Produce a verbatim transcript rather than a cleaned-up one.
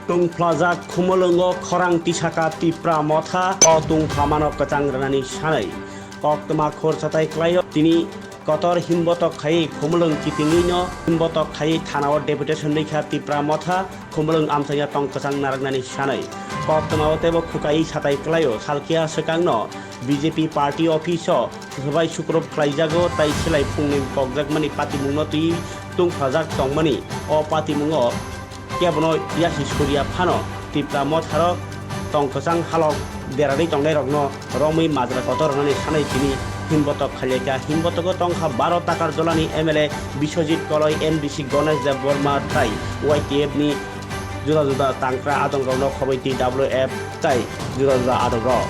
Tungphlajak Khumulwngo khorang tisaka Tipra Motha o tungphamano kwchang rwnani sanwi koktwma khor satai kwlaio. Tini kotor himbotok khai Khumulwng kitingwino himbotok khai thanao deputation rikha Tipra Motha Khumulwng amchaina tong kwchang narwknani sanwi koktwmao teibo khukai satai kwlaio. Salkhe swkangno B J P party office o swbai sukrup khlaijago tai silai phungni kokjakmani patimungno twi tungphlajak tongmani o patimungo kebono yasi surya phano Tipra Motharok tong kwchang halok derarwi tongnairokno romwi majra kotor rwnani sanai tini himbotok khailai kha. Himbotogo tongkha baro Takarjolani M L A Biswajit Koloi, M D C Ganesh Debbarma tai Y T F ni juda juda tangkra adongrokno khoboi T W F tai juda juda adongrok.